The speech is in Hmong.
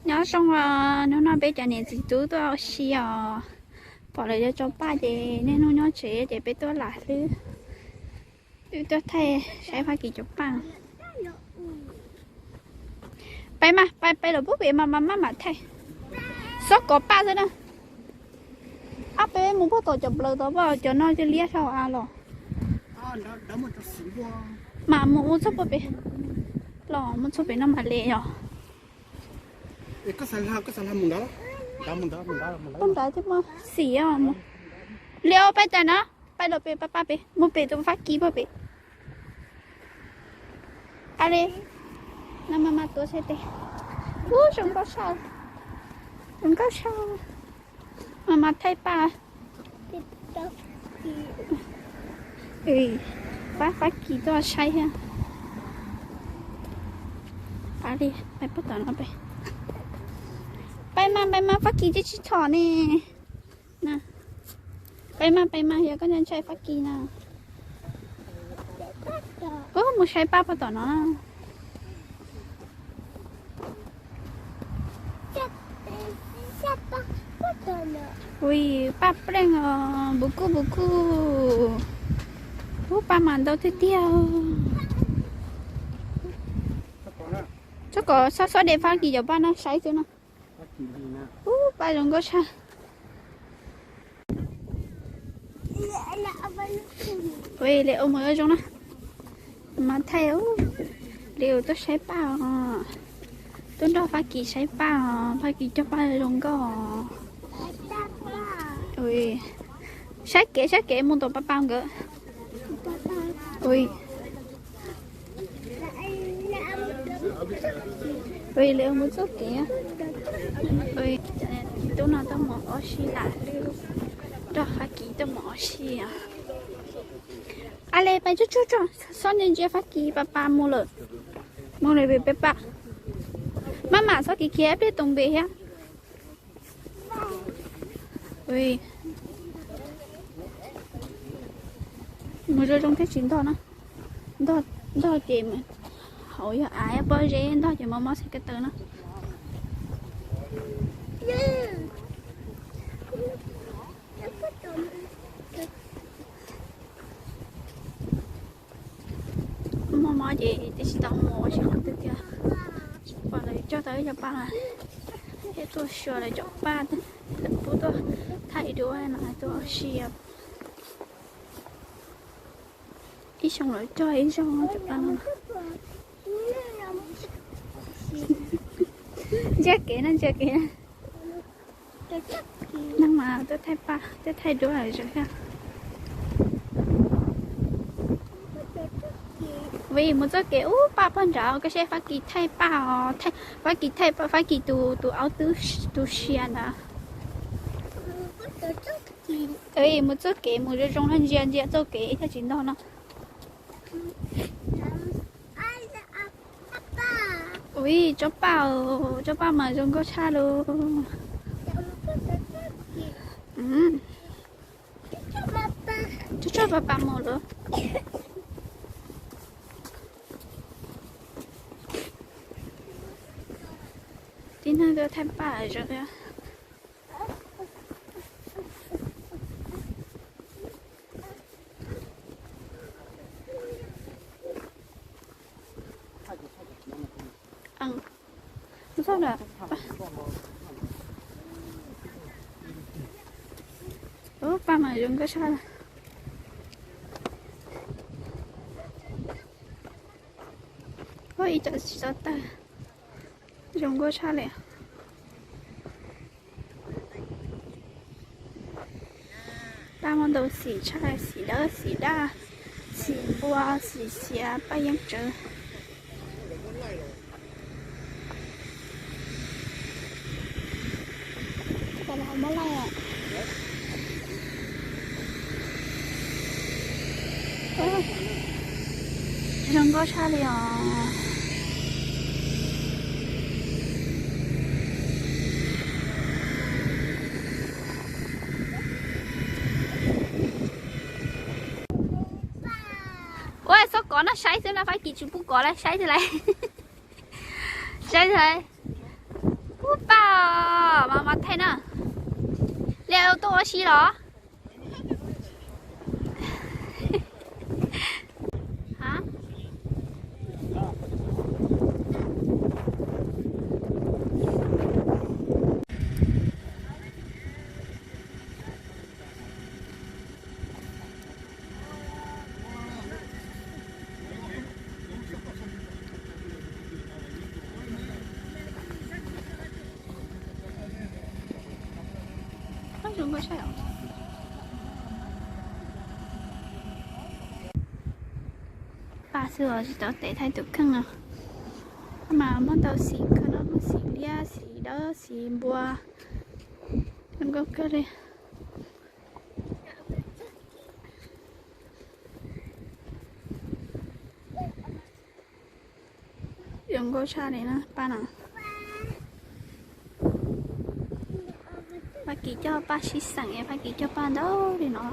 Nyob zoo os, hnub no peb cov niam txiv tub tuaj ua si os. Pom lawv yuav tso paj ces niaj hnub nyob tsev ces peb tuaj lam hlwb. Wb tuaj thaij saib Fab Kis cov paj. Pab mas, pab pab los pub pem mas mas maj mam thaij. Xob kov paj xwb na. Ab, peb mus puag tom cov plaws tod pom cov no liab dhau av los. Mas mus ua txuj puag pem los, mus txuj pem no mam li yog. Puag nrad thiab mas xim os. Li ua pab tas no, pab los pem pab pab pem, mus pem tus Fab Kis puag pem. A li, no mas mas tuav txhais tes. Ub, zoo nkauj tshaj, zoo nkauj tshaj. Mas mas thaij paj. Pab Fab Kis tuaj saib thiab. A li, pab tom no pem. Pab mas, pab mas Fab Kis tsis tshom ne. Pab mas, pab mas yog koj ntshai Fab Kis na. Ub, mus saib paj puag tom no. Ui, paj pleej os, npus kuj npus kuj. Ub, paj mas ntau tiag tiag. Txhob kov, xob xob de Fab Kis cov paj no saib xwb no. Ub, paj zoo nkauj tshaj. Ua li ua mus zoo zoo na. Mas thaij li tuaj saib paj os. Tuaj nrog Fab Kis saib paj os, Fab Kis cog paj zoo nkauj os. Saib kev, saib kev mus tom pab pab nkawd. Ua li mus txoj kev. Tub no tuaj mus ua si lam hlwb, nrog Fab Kis tuaj mus ua si os. A li pais tsuag tsuag tsuag, xob ntsia ntsia Fab Kis, pab pab mus lawm. Mus lawm peb pab. Maj mam txhob kev khiav ib pliag tus npe thiab. Mus zoo zoo thiaj tsis ntog na. Ntog ces hauv yog av pob zeb, ntog ces mob mob xwb ko taw na. Mob mob ces twb tsis tau mus ua si qhov twg tiag. Pom lawv cog tau ib co paj, thiab tuaj xyuas lawv cov paj, lawv pub tuaj thaij duab no tuaj ua si. Ib xyoo lawv cog ib zaug cov paj no. Ntsia kev na, ntsia kev na. Neeg mas tuaj thaij paj, tuaj thaij duab lawm zom zaws. Vim mus txoj kev ub paj puag nrad, koj saib Fab Kis thaij paj os, Fab Kis thaij, Fab Kis tus, tus aub twb tu sia ntawd. Mus txoj kev mus zoo zoo no, ntsia ntsia txoj kev thiaj tsis ntog no. Ui, tsob paj, tsob paj mas zoo nkauj tshaj lus. Tsob tsob paj paj mus lawm. Tib neeg tuaj thaij paj zoo. Ub, paj mas zoo nkauj tshaj. Ub, ib co tsis tau tawg, zoo nkauj tshaj li. Paj muaj ntau xim tshaj, xim dawb, xim daj, xim npua, xim xiav, paj yeeb tsawv. Zoo nkauj tshaj li os. Ua txhob kov no, saib xwb no, Fab Kis tsis pub kov lawm, saib xwb lawm. Saib xwb lawm. Paj, mas mas thaij na. Li tuaj ua si los? Paj xwb os, tsis tau tes thaij tus kheej no. Mas muab tau xim kawg no, muab xim liab, xim dawb, xim npua. Zoo nkauj kawg li. Zoo nkauj tshaj li na paj no. Paj Kim coj paj sib xeem, Paj Kim coj paj ntau li no.